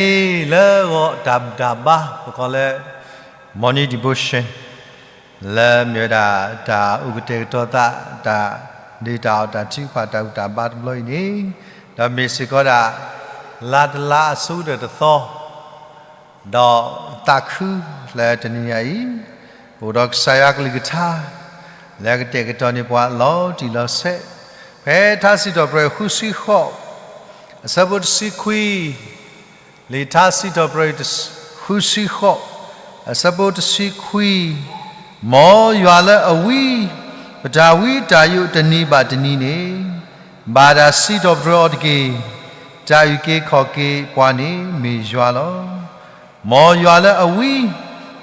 လၢဂီၤတၢ်ဘူၣ်တၢ်ဘါ ပကိးလၢ morning devotion လၢမ့ၢ်ဝဲဒၣ်တၢ်အိၣ်ကတဲာ်ကတီၤသး တၢ်ဒုးတၢ်အီၣ်တၢ်ထုကဖၣ်တၢ်ဘူၣ်တၢ်ဘါတဘျီအံၤန့ၣ်, ဒီးမ့ၢ်စ့ၢ်ကီးဒၣ် လါတလါအဆိကတၢၢ်တသီ ဒီးသးခုလၢတနံၤညါအံၤ ပအိၣ်ဒီးကစၢ်ယွၤအကလုၢ်ကထါ လၢကတဲာ်ကတီၤန့ၢ်ပှၤလီၤတံၢ်လီၤဆဲး, ဖဲထါစံးထီၣ်ပတြၢၤဃုဆံဃိး အဆၢဖိတဆံခွံ, လံာ်ထါစံးထီၣ်ပတြၢၤ ဃုဆံဃိး အဆၢဖိတဆံခွံ, မ်ယွၤလၢအဝံ ပတၢ်ဝံတၢ်ယိးတနံၤဘၣ်တနံၤန့ၣ်, ဘၣ်တၢ်စံးထီၣ်ပတြၢၤအီၤတက့ၢ်. တၢ်အုၣ်က့ၤခီၣ်က့ၤပှၤန့ၣ်မ့ၢ်ယွၤလီၤ. မ်ယွၤလၢအဝံ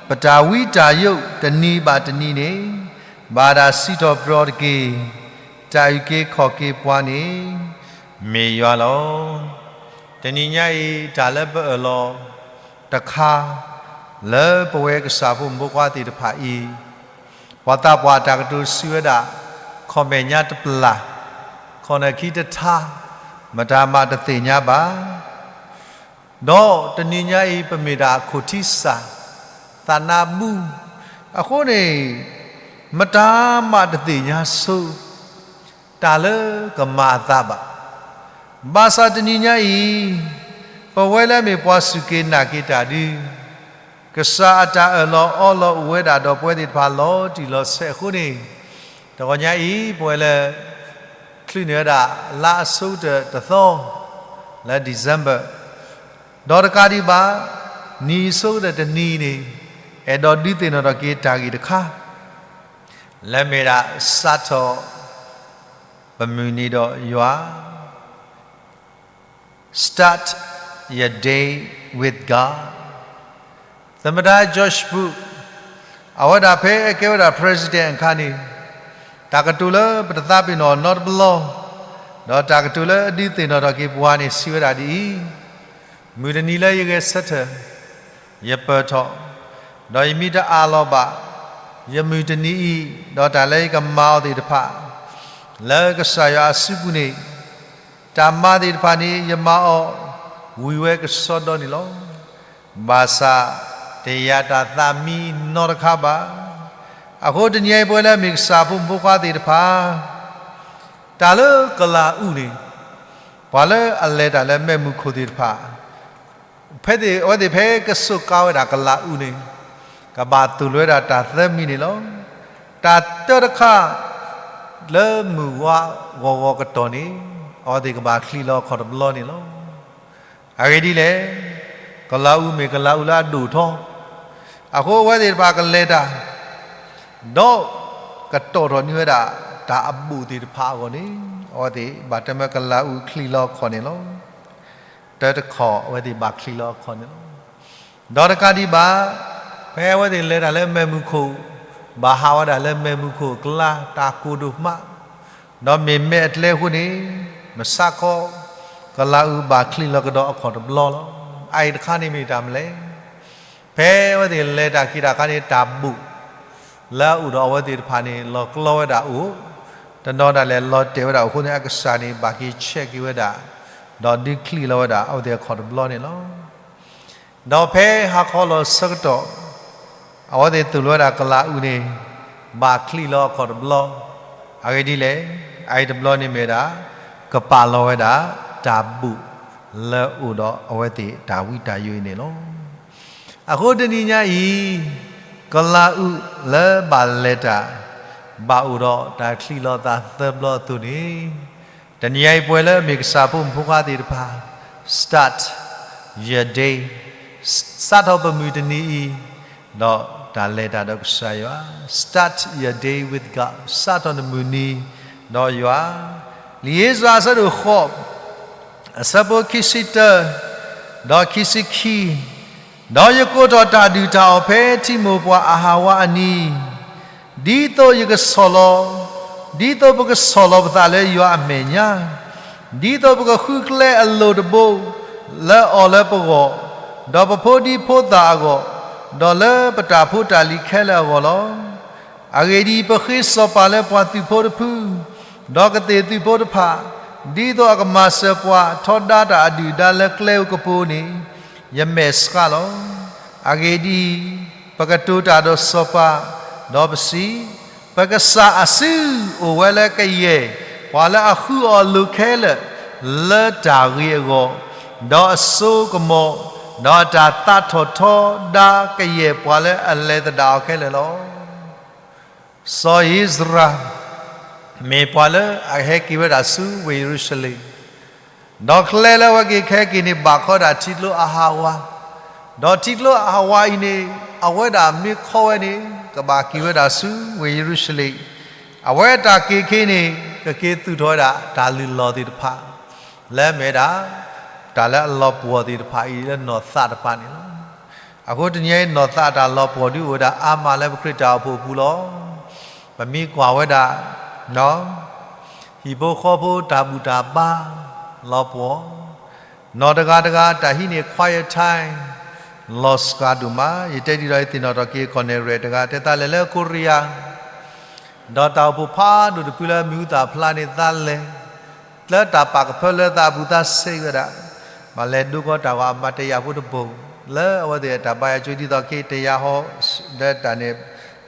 ပတၢ်ဝံတၢ်ယိးတနံၤဘၣ်တနံၤန့ၣ်, ဘၣ်တၢ်စံးထီၣ်ပတြၢၤအီၤတက့ၢ်. တၢ်အုၣ်က့ၤခီၣ်က့ၤပှၤန့ၣ် မ့ၢ်ယွၤလီၤ. တနံၤညါအံၤ တၢ်လၢပအၢၣ်လီၤတခါ လၢပဝဲကစၢ်ဖိမုၣ်ဖိခွါသ့ၣ်တဖၣ်အံၤ, ပှၤသးပှၢ်တၢ်ကတိၤစံးဝဲဒၣ်, ခီၣ်မဲာ်ညါတပျၢ်, ခီၣ်နၢၣ်ခံတထါ, မတၤမးတသ့ၣ်ညါဘၣ်. ဒီးတနံၤညါအံၤ ပမ့ၢ်ဒၣ်ခိၣ်ထံစၢ်, သးနါဘူ, အဃိန့ၣ် မတၤမးတသ့ၣ်ညါဆိ တၢ်လၢကမၤအသးဘၣ်. ဘၣ်ဆၣ်တနံၤညါအံၤ ပဝဲလၢအမ့ၢ်ပှၤစူၢ်က့ၤနာ်က့ၤတၢ်ဒုး, ကစၢ်အတၢ်အၢၣ်လီၤအီလီၤအိၣ်ဝဲဒၣ်ဒီးပဝဲသ့ၣ်တဖၣ်လီၤတံၢ်လီၤဆဲးအဃိန့ၣ်, တဂီၤညါအံၤ ပဝဲလၢ ချုးန့ၢ်ဝဲဒၣ် လါအဆိကတၢၢ်တသီ လၢ December, ဒီးတကးဒံးဘၣ် နံၣ်အဆိကတၢၢ်တနံၤန့ၣ် အဲၣ်ဒိးဒုးသ့ၣ်နီၣ်ထီၣ်က့ၤတၢ်ဂ့ၢ်တခါ လၢမ့ၢ်ဒၣ် စးထီၣ်ပမုၢ်နံၤဒီးယွၤ, Start your day with God. သမ္မတ George Bush အဝဲဒၣ်ဖဲအကဲဝဲဒၣ် president အခါန့ၣ်, တၢ်ကတိၤလၢပတသးပ့ၤနီၣ်နီတဘျီ, ဒီးတၢ်ကတိၤလၢအဒုးသ့ၣ်နီၣ်ထီၣ်က့ၤပှၤန့ၣ် စံးဝဲဒၣ်ဒ်အံၤ, မုၢ်တနံၤလၢယဂဲၤဆၢထၢၣ်, ယပၢၢ်ထီၣ်, ဒီးယမ့ၢ်တအၢၣ်လီၤဘၣ် ယမုၢ်တနံၤအံၤ, ဒီးတၢ်လၢယကမၤအီၤသ့ၣ်တဖၣ် လၢကစၢ်ယွၤအစုပူၤန့ၣ်, တၢ်မၤသ့ၣ်တဖၣ်န့ၣ် ယမၤအီၤ ဝံၤဝဲကစီဒီန့ၣ်လီၤ. ဘၣ်ဆၣ် တယာ်တၢ်သးမံနီတခါဘၣ်. အဃိတနံၤအံၤ ပဝဲလၢအမ့ၢ်ကစၢ်ဖိမုၣ်ဖိခွါသ့ၣ်တဖၣ်, တၢ်လၢကလၤအူၣ်န့ၣ်, ပှၤလၢအလဲၤတၢ်လၢမဲးမုၢ်ခိၣ်သ့ၣ်တဖၣ် ဖဲသ့ၣ် အဝဲသ့ၣ်ဖဲကစူးကါဝဲဒၣ်ကလၤအူၣ်န့ၣ်, ကဘၣ်သိၣ်လိဝဲဒၣ်တၢ်သၢမံၤန့ၣ်လီၤ. တၢ်တၢတခါ လၢမုၢ်ဝါဂီၤဂီၤကတီၢ်န့ၣ်, အဝဲသ့ၣ်ကဘၣ်ချံးလီၤအခီၣ်တဘျီန့ၣ်လီၤ. အဂ့ၢ်ဒ်လဲၣ်, ကလၤအူၣ်မ့ၢ်ကလၤအူၣ်လၢအဒိၣ်ထီ, အဃိအဝဲသ့ၣ်တဖၣ်ကလဲၤတၢ် ဒီးကတီၢ်ထီၣ်န့ၢ်ဝဲဒၣ် တၢ်အဘူးသ့ၣ်တဖၣ်အဂီၢ်န့ၣ်, အဝဲသ့ၣ်ဘၣ်တဲမၢကလၤအူၣ်ချံးလီၤအခီၣ်န့ၣ်လီၤ. တၢတခီ အဝဲသ့ၣ်ဘၣ်ချံးလီၤအခီၣ်န့ၣ်လီၤ. ဒီးတကးဒံးဘၣ်, ဖဲအဝဲသ့ၣ်လဲၤတၢ်လၢမဲးမုၢ်ခိၣ်, ဘၣ်ဟးဝဲဒၣ်လၢမဲးမုၢ်ခိၣ်အကျါ, တၢ်ကိၢ်ဒိၣ်မး, ဒီးမ့ၢ်မဲးအကျဲအဃိန့ၣ်, မဆါခီ ကလၤအူၣ်ဘၣ်ချံးလီၤကဒီးအခီၣ်တဘျီလီၤ. အအံၤတခါန့ၣ်မ့ၢ်တၢ်မနုၤလဲၣ်. ဖဲအဝဲသ့ၣ်လဲၤတၢ်က့ၤတၢ်အခါန့ၣ် တၢ်ဘူး လၢအအိၣ်ဒီးအဝဲသ့ၣ်တဖၣ်န့ၣ် လီၤကျီဝဲဒၣ်အိၣ်, တနီၤဒၣ်လဲာ်လီၤတဲာ်ဝဲဒၣ်အဃိန့ၣ် အကစၢ်န့ၣ် ဘၣ်က့ၤဆဲးက့ၤဝဲဒၣ်, ဒီးဒုးချံးလီၤဝဲဒၣ်အဝဲသ့ၣ်အခီၣ်တဘျီန့ၣ်လီၤ. ဒီးဖဲဟါခီလီၤဆၢကတီၢ်, အဝဲသ့ၣ်သိၣ်လိဝဲဒၣ်ကလၤအူၣ်န့ၣ် ဘၣ်ချံးလီၤအခီၣ်တဘျီ, အဂ့ၢ်ဒ်လဲၣ်, အအံၤတဘျီန့ၣ်မ့ၢ်ဝဲဒၣ် ကပာ်လီၤဝဲဒၣ် တၢ်ဘူး လၢအအိၣ်ဒီးအဝဲသ့ၣ်တၢ်ဝံတၢ်ယိးအံၤန့ၣ်လီၤ. အဃိတနံၤညါအံၤ, ကလၤအူၣ်လၢဘၣ်လဲၤတၢ်, ဘၣ်အိၣ်ဒီးတၢ်ချံးလီၤသးသၢဘျီအသိးန့ၣ်, တနံၤညါအံၤပဝဲလၢအမ့ၢ်ကစၢ်ဖိမုၣ်ဖိခွါသ့ၣ်တဖၣ်, start your day, စးထီၣ်ပမုၢ်တနံၤအံၤ, ဒီးတၢ်လဲၤတၢ်ဒီးကစၢ်ယွၤ, start your day with God, စးထီၣ်နမုၢ်နံၤဒီးယွၤ, လံာ်ဧ့စြၤအဆၢဒိၣ်ဃိး အဆၢဖိခံဆံတၢ ဒီးခံဆံခံ, ဒီးယကိးထီၣ်တၢ်ဒုၣ်တၢ်အီၣ်ဖဲထံမိၢ်ပှၢ်အဟးဝးအနံၤ, ဒ်သိးယကဆီၣ်လီၤ, ဒ်သိးပကဆီၣ်လီၤပသးလၢယွၤအမဲာ်ညါ, ဒ်သိးပကဃုကျဲအလိၤတဘိ လၢအီၤလၢပဂီၢ်, ဒီးပဖိဒံဖိသၣ်အဂီၢ်, ဒီးလၢပတၢ်ဖိတၢ်လံၤခဲလၢာ်အဂီၢ်လီၤ. အဂ့ၢ်ဒ်အံၤ, ပဃ့စီၤပၤလၢပှၤသုးဖိတဖု, ဒီးကသ့ၣ်သုးဖိတဖၣ်, ဒ်သိးအကမၤစၢၤပှၤထီဒါတၢ်အဒုၣ်အဒါလၢကျဲဧိၤကပူၤန့ၣ်, ယမဲာ်ဆှးလီၤ. အဂ့ၢ်ဒ်အံၤ, ပကတိၤတၢ်ဒီးစီၤပၤ, ဒီးပစံး, ပကစၢ်အစုအိၣ်ဝဲလၢကယဲၢ် ပှၤလၢအဃုအီၤလိာ်ခဲလၢာ် လၢတၢ်ဂ့ၤအဂီၢ်, ဒီးအစိကမီၤ, ဒီးအတၢ်သးထီၣ်ထီဒါကယဲၢ်ပှၤလၢအလဲၤသဒၣ်အီၤခဲလၢာ်လီၤ. စီၤဧ့စရၤ မ့ၢ်ပှၤလၢအဟဲက့ၤဝဲဒၣ်ဆူဝ့ၢ်ယရူၤၡလ့ၣ်, ဒီးကျဲလၢအဝဲက့ၤကဟဲက့ၤန့ၣ် ဘၣ်ခီဒၣ်ထံကျိအဟးဝါ, ဒီးထံကျိအဟးဝါအံၤန့ၣ် အဝဲဒၣ်မ့ၢ်ခီဝဲန့ၣ် ကဘၣ်က့ၤဝဲဒၣ်ဆူဝ့ၢ်ယရူၤၡလ့ၣ်, အဝဲတၢ်က့ၤခ့န့ၣ် ကက့ၤသူၣ်ထီၣ်ဝဲဒၣ်တၢ်လုၢ်လီၢ်သ့ၣ်တဖၣ် လၢအမ့ၢ်ဒၣ် တၢ်လၢအလီၤပှီၢ်သ့ၣ်တဖၣ်အံၤလၢနီၢ်သးတဖၣ်န့ၣ်လီၤ. အဃိတနံၤအံၤ နီၢ်သးတၢ်လီၤပှီၢ်ဒုးအိၣ်ဝဲဒၣ်အါမးလၢပခရံာ်တၢ်အိၣ်ဖှိၣ်အပူၤလီၤ. ပမ့ၢ်ကွၢ်ဝဲဒၣ် ဟံၣ်ဖိဃီဖိတၢ်ဘူၣ်တၢ်ဘါ လီၤပှီၢ်, နီၢ်တဂၤတဂၤတၢ်ဟံးန့ၢ် quiet time လီၤစှၤဒိၣ်မး. ယတဲဒ်ဒီးယသ့ၣ်နီၣ်ထီၣ်က့ၤ ကီၢ်နဲၣ်ရဲၣ်တဂၤ တဲသးလဲၤလၢကိရံယါ ဒီးတၢ်အိၣ်ဖှိၣ်ဖးဒိၣ်တဖုလၢမံၤဟူသၣ်ဖျါန့ၢ်သးလဲၤ လၢတၢ်ပာ်ကဖၢလၢသးအပူၤသးဆံးဝဲဒၣ်, ဘၣ်လဲၤဒိကီးတၢ်ဂီၤအမၤတယာ်ဖိတဘိ, လၢအဝဲသ့ၣ်တၢ်ဘါယွၤကၠိဒ်သိးက့ တယာ်ဟီ လၢတၢ်န့ၣ်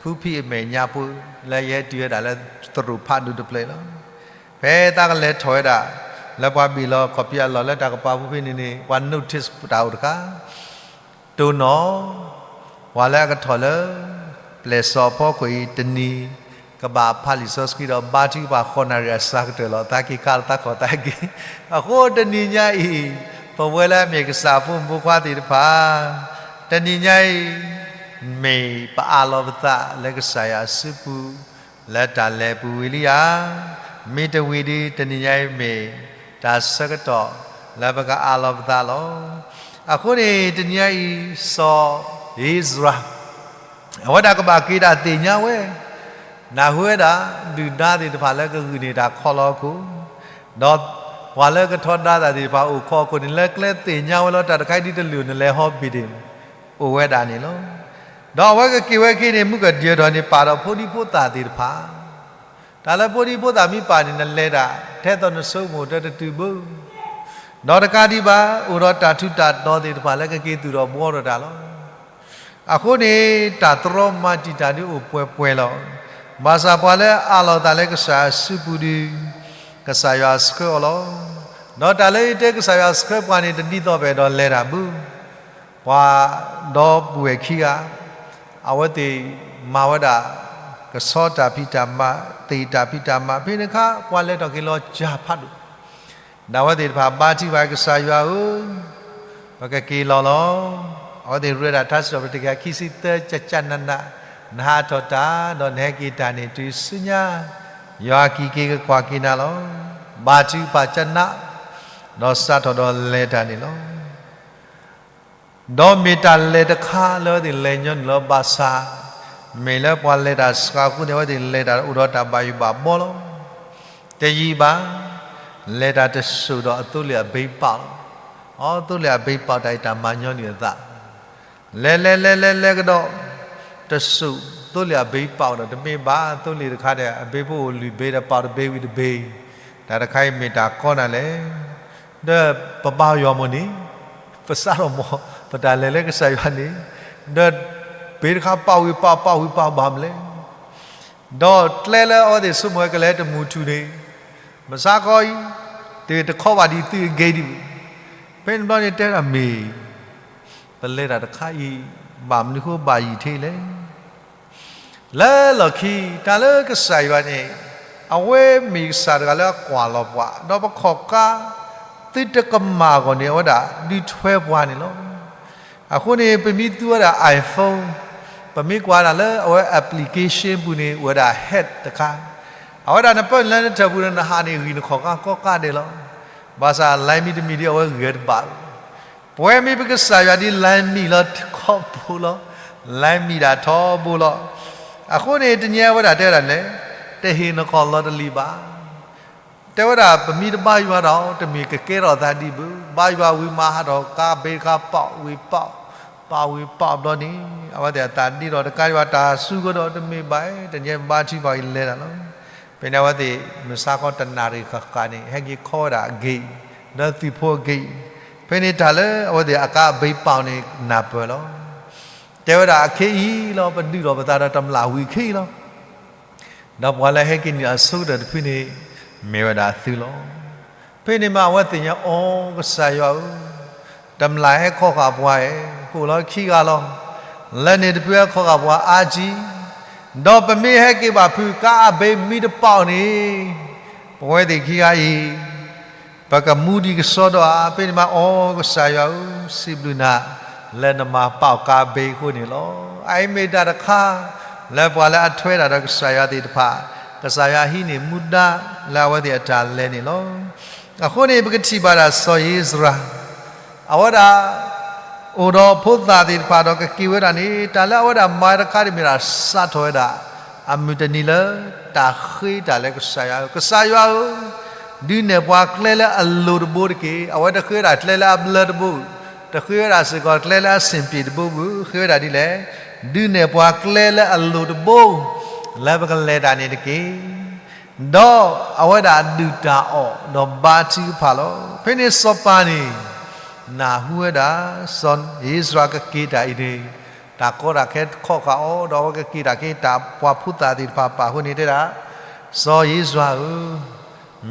ဖုဖံအမဲာ်ညါဖိ လၢယဟဲတုၤဝဲဒၣ်လၢသရိာ်ဖးဒိၣ်တဖျၢၣ်လီၤ. ဖဲသးကလဲၤထီၣ်ဝဲဒၣ် လၢပှၤဘ့ၣ်လီၤခီၣ်ဖံးအလီၢ်လၢတၢ်ကပၤဖိဖဲန့ၣ်န့ၣ် ပှၤ notice တၢ်အိၣ်တခါ တိၢ်နီၣ် ပှၤလၢအကထီၣ်လၢ ပျဲၢ်စီၤအဖီခိၣ်အံၤ တနံၤ ကဘၣ်ဖးလံာ်စီဆှံဒီး ဘါထုကဖၣ်ဃိးနၣ်ရံၣ်အစှၤကတၢၢ်လီၤ. သးက့ၤခးလီၤသးခီၣ်သးက့ၤ, အဃိတနံၤညါအံၤ ပဝဲလၢအမ့ၢ်ကစၢ်အဖိမုၣ်ဖိခွါသ့ၣ်တဖၣ် တနံၤညါအံၤ မ့ၢ်ပအးလီၤပသးလၢကစၢ်ယွၤအစုပူၤ လၢတၢ်လဲၤပူၤဝံၤလံဧါ. မ့ၢ်တဝံၤဒီး တနံၤညါအံၤမ့ၢ်တၢ်ဆၢကတီၢ်လၢပကအးလီၤပသးလီၤ. အဃိန့ၣ် တနံၤညါအံၤ စီၤဧ့စရၤ အဝဲဒၣ်ကဘၣ်က့ၤဒၣ်သ့ၣ်ညါဝဲ နၢ်ဟူဝဲဒၣ် ဒုၣ်ဒါသ့ၣ်တဖၣ်လၢကဂုာ်န့ၢ်တၢ်ခီလီၤခိၣ်, ဒီးပှၤလၢကထီဒါတၢ်သ့ၣ်တဖၣ်အိၣ်ခိးခိၣ်န့ၣ် လၢကျဲသ့ၣ်ညါဝဲလီၤ. တၢ်တခါအံၤဒ်တလိၣ်နလဲၤဟီဘ့ၣ်ဒ့ၣ် အိၣ်ဝဲဒၣ်န့ၣ်လီၤ. ဒီးအဝဲကက့ၤဝဲခံန့ၣ် မုၢ်ကဒၢၢ်ထီၣ်န့ၣ် ပာ်ဒီးဖိဒံဖိသၣ်သ့ၣ်တဖၣ်, တၢ်လၢဖိဒံဖိသၣ်မ့ၢ်ပာ်န့ၣ် နလဲၤတၢ် ထဲသိးနဆိကမိၣ်တတုၤဘၣ်. ဒီးတကးဒံးဘၣ် အိၣ်ဒီးတၢ်ထူးတၢ်တီၤသ့ၣ်တဖၣ်လၢကက့ၤသူၣ်ထီၣ်ဘှီထီၣ်တၢ်လီၤ. အဃိန့ၣ် တၢ်တြီမၤတံာ်တာ်ဒုးအိၣ်ပှဲၤပှဲၤလီၤ. ဘၣ်ဆၣ်ပှၤလၢအးလီၤသးလၢကစၢ်ယွၤအစုပူၤဒီး ကစၢ်ယွၤဆှၢအီၤလီၤ. ဒီးတၢ်လၢယတဲကစၢ်ယွၤဆှၢပှၤန့ၣ် တဒ်သိးပအဲၣ်ဒိးလဲၤတၢ်ဘၣ်. ပှၤဒီပုၢ်ဝဲၢ်ခံဂၤ အဝဲသ့ၣ်မၤဝဲဒၣ် ကဆီတၢ်ဖံးတၢ်မၤ သ့ၣ်တၢ်ဖံးတၢ်မၤ ဖဲန့ၣ်အခါ ပှၤလဲၤထီၣ်က့ၤလီၤကၢ်ဖးဒိၣ် ဒီးအဝဲသ့ၣ်တဖၣ်ဘါထုကဖၣ်ကစၢ်ယွၤဧၢ, ပကက့ၤလီၤလီၤ. အဝဲသ့ၣ်ရ့ဒၣ်ထါစံးထီၣ်ပတြၢၤခံဆံသၢ ကကနန နဟးထီၣ်တၢ် ဒီးနဟဲက့ၤတၢ်န့ၣ် တုၤဆူညါ ယွၤကံၢ်က့ၤကကွၢ်က့ၤနၤလီၤ. ဘါထုကဖၣ်ကန ဒီးစးထီၣ်ဒီးလဲၤတၢ်န့ၣ်လီၤ. ဒီးမ့ၢ်တၢ်လဲၤတခါလၢအဝဲသ့ၣ်လဲၤညီနုၢ်လီၤ. ဘၣ်ဆၣ် မ့ၢ်လၢပှၤလဲၤတၢ်စှၤအဃိန့ၣ် အဝဲသ့ၣ်လဲၤတၢ်အိၣ်ဒီးတၢ်ဘၣ်ယိၣ်ဘၣ်ဘှီလီၤ. တယံာ်ဘၣ် လဲၤတၢ်တစိၢ်ဒီးအသိလ့ၣ်အဘ့ပာ်လီၤ. အသိလ့ၣ်အဘ့ပာ်တၢ်အံၤ တၢ်မၤညီနုၢ်အသး လဲၤလဲၤလဲၤလဲၤလဲၤကဒီး တစိၢ် သိလ့ၣ်အဘ့ပာ်ဒီး တမ့ၢ်ဘၣ် သိလ့ၣ်တခါဒီး အဘ့ဖိအိၣ်လွံၢ်ဘ့ဒီး ပာ်တဘ့ဝံၤတဘ့, တၢ်တခါအံၤမ့ၢ်တၢ်ကီနၤလဲၣ်. ဒီးပဘါယွၤမ့ၢ်န့ၣ် ပစးထီၣ်မ့ၢ် ပတၢ်လဲၤလၢကစၢ်ယွၤန့ၣ်, ဒီးဘ့တခါပာ်ဝံၤပာ် ပာ်ဝံၤပာ်ဘၣ်မနုၤလဲၣ်. ဒီးကျဲလၢအဝဲသ့ၣ်ဆိကမိၣ်ဝဲကလဲၤတမုၢ်ထူၣ်န့ၣ် မဆါခီအံၤ တတခီဘၣ်ဒံးသုအဂ့ၤဒံးဘၣ်. ဖဲန့ၣ်ဘျီန့ၣ်တဲဒၣ်မ့ၢ် ပလဲၤတၢ်တခါအံၤ ဘၣ်မနုၤဃိဘၣ်ယံာ်ထံလဲၣ်. လၢလီၢ်ခံ တၢ်လၢကစၢ်ယွၤန့ၣ် အဝဲမ့ၢ်ကစၢ်တဂၤလၢအကွၢ်လီၤပှၤ, ဒီးပခီၣ်ကါ သုတကမၣ်အဂီၢ်န့ၣ် အဝဲဒၣ်ဒုးထွဲပှၤန့ၣ်လီၤ. အဃိန့ၣ် ပမ့ၢ်သူဝဲဒၣ် iPhone, ပမ့ၢ်ကွၢ်ဒၣ်လၢအဝဲ application ပူၤန့ၣ် အိၣ်ဝဲဒၣ် hack တခါ, အဝဲဒၣ်နပၢနုာ်လၢနထၢၣ်ပူၤန့ၣ် နဟးန့ၣ်ဂံၢ်နခီၣ်ကါကိးကါဒဲးလီၤ. ဘၣ်ဆၣ် line မံၤတမံၤဒီး အဝဲဂဲၤတဘၣ်ဘၣ်. ပဝဲမ့ၢ်ပကစၢ်ယွၤဒ် line မံၤလီၤထီဘိလီၤ, line မံၤဒၣ်ထီဘိလီၤ. အဃိန့ၣ် တနံၤအံၤဝဲဒၣ်တဲဝဲဒၣ်လဲၣ်, တဟ့ၣ်နခီၣ်လီၤတလံၤဘၣ်. တဲဝဲဒၣ် ပမ့ၢ်တဘါယွၤဒီး တမ့ၢ်ကကဲထီၣ်သးဒံးဘၣ်. ဘါယွၤဝံၤမၤဟးထီၣ်ကါဘ့တခါ ပာ်ဝံၤပာ်, ပာ်ဝံၤပာ်ဘျီန့ၣ် အဝဲသ့ၣ်အသးဒ့ဒီးတကးဒံးဘၣ် တၢ်စူၤကဒီးတမ့ၢ်ဘၣ်, တနံၤအံၤဘါထုကဖၣ်အံၤလဲၤတၢ်လီၤ. ဖဲန့ၣ်အဝဲသ့ၣ် မုၢ်ဆါခီတနၣ်ရံၣ်ဃၣ်ဃၣ်န့ၣ် ဟဲက့ၤခီဝဲဒၣ်အဂ့ၢ်, ဒီးသုးဖိအဂ့ၢ်, ဖဲန့ၣ်တၢ်လၢအဝဲသ့ၣ်အကါအဘ့ပာ်အီၤန့ၣ်နၢ်ပၢၢ်လီၤ. တဲဝဲဒၣ်အခ့အံၤလီၤ ပဒုးထီၣ်ပသးဒီးတမျၢ်ဝံၤအခ့အံၤလီၤ. ဒီးပှၤလၢဟဲက့ၤနုာ်အဆိကတၢၢ်တဖုန့ၣ် မ့ၢ်ဝဲဒၣ်သုလီၤ. ဖဲန့ၣ်မးအဝဲသ့ၣ်ညါအီၤ ကစၢ်ယွၤဧၢ, တမျၢ်ဟဲခီဃာ်ပှၤဧၢ, အိၣ်လီၤခံဂၤလီၤ. လၢန့ၣ်တဖုဟဲခီဃာ်ပှၤအါကံ, ဒီးပမ့ၢ်ဟဲက့ၤဘၣ်ဖုးကါအဘ့မ့ၢ်တပာ်အီၤန့ၣ် ပဝဲသ့ၣ်ခံဂၤအံၤ ပကမူဒံးကစီဒီဧါ. ဖဲန့ၣ်မးအီၤ ကစၢ်ယွၤဧၢ, စံးဘျုးနၤ လၢနမၤပာ်အီၤကါဘ့အဃိန့ၣ်လီၤ. အအံၤမ့ၢ်တၢ်တခါ လၢပှၤလၢအထွဲဒၣ်ဒီးကစၢ်ယွၤသ့ၣ်တဖၣ် ကစၢ်ယွၤဟံးန့ၢ်မူဒါလၢအဝဲသ့ၣ်အတၢ်လဲၤန့ၣ်လီၤ. အဃိန့ၣ် ပကထံၣ်ဘၣ်ဒၣ်စီၤဧ့စြၤ အဝဲဒၣ် အိၣ်ဒီးဖိသၣ်သ့ၣ်တဖၣ်ဒီးကက့ၤဝဲဒၣ်န့ၣ် တၢ်လၢအဝဲဒၣ်မၤတခါန့ၣ်မ့ၢ်ဒၣ်စးထီၣ်ဝဲဒၣ် အမုၢ်တနံၤလၢ တၢ်ဃ့တၢ်လၢကစၢ်ယွၤဧၢ, ကစၢ်ယွၤဧၢ, ဒုးနဲၣ်ပှၤကျဲလၢအလိၤတဘိတက့ၢ်. အဝဲတဃ့ဝဲဒၣ်ကျဲလၢအဘျၢတဘိ, တဃ့ဝဲဒၣ်စ့ၢ်ကီးကျဲလၢအဆ့ၣ်ပျ့ၤတဘိဘၣ်, ဃ့ဝဲဒၣ်ဒ်လဲၣ်, ဒုးနဲၣ်ပှၤကျဲလၢအလိၤတဘိ လၢပကလဲၤတၢ်န့ၣ်တက့ၢ်. ဒီးအဝဲဒၣ်ဒုၣ်တၢ်အီၣ်ဒီးဘါထုကဖၣ်လီၤ. ဖဲန့ၣ်စီၤပၤန့ၣ် နၢ်ဟူဝဲဒၣ် စီၤဧ့စြၤကက့ၤတၢ်အံၤန့ၣ် တၢ်ကီတၢ်ခဲခီၣ်ဃာ်အီၤ ဒီးအဝဲကက့ၤတၢ်က့ၤတၢ်ပှၤဖိသၣ်သ့ၣ်တဖၣ်ပာ်အဃိန့ၣ်တဲဒၣ်, စီၤဧ့စြၤဧၢ,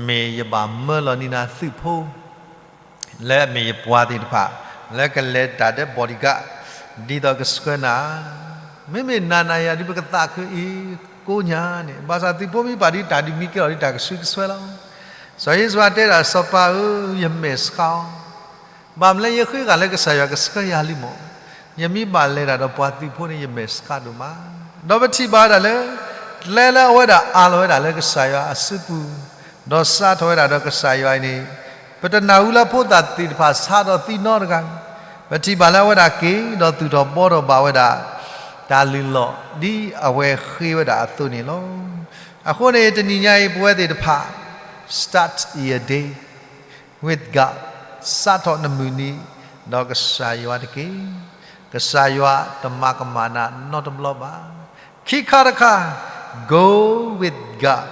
မ့ၢ်ယဘၣ်မၢလီၤန့ၢ်နၤသုးဖိ လၢအမ့ၢ်ယပှၤသ့ၣ်တဖၣ် လၢကလဲၤတၢ်ဒီး bodyguard ဒ်သိးကဆှၢနၤ, မ့မ့ၢ်နၤနၤယၤဒ်ပကသးခုအံၤကိးညါန့ၣ်, ဘၣ်ဆၣ်သုးဖိမ့ၢ်ပာ်ဒ်တၢ်ဒုးမံကဲလီၤဒ်တၢ်ကဆှုကဆှဲလီၤ. စီၤဧ့စြၤတဲဒၣ်စီၤပၤဧၢ, ယမဲာ်ဆှးအီၤ, ဘၣ်မနုၤလၢယဃ့ဂၤလၢကစၢ်ယွၤကဆှၢယၤလံမး, ယမ့ၢ်ဘၣ်လဲၤတၢ်ဒီးပှၤသုးဖိန့ၣ် ယမဲာ်ဆှးဒိၣ်မး. ဒီးပထံၣ်ဘၣ်ဝဲဒၣ်လၢ ကျဲလၢအဝဲဒၣ်အးလီၤဝဲဒၣ်လၢကစၢ်ယွၤအစုပူၤ ဒီးစးထီၣ်ဝဲဒၣ်ဒီးကစၢ်ယွၤအံၤန့ၣ်, ပတနၢ်ဟူလၢဖိသၣ်သ့ၣ်တဖၣ်ဆါဒီးသံနီတဂၤ, ပထံၣ်ဘၣ်လၢအဝဲဒၣ်က့ၤဒီးသူၣ်ထီၣ်ဘှီထီၣ်ဘၣ်ဝဲဒၣ် တၢ်လုၢ်လီၢ်ဒ်အဝဲဃ့ဝဲဒၣ်အသိးန့ၣ်လီၤ. အဃိန့ၣ် တနံၤညါအံၤပဝဲသ့ၣ်တဖၣ် start your day with God, စးထီၣ်နမုၢ်နံၤ ဒီးကစၢ်ယွၤတက့ၢ်. ကစၢ်ယွၤတမၤကမၣ်နၤနီတဘျီဘၣ်. ခံခါတခါ, go with God,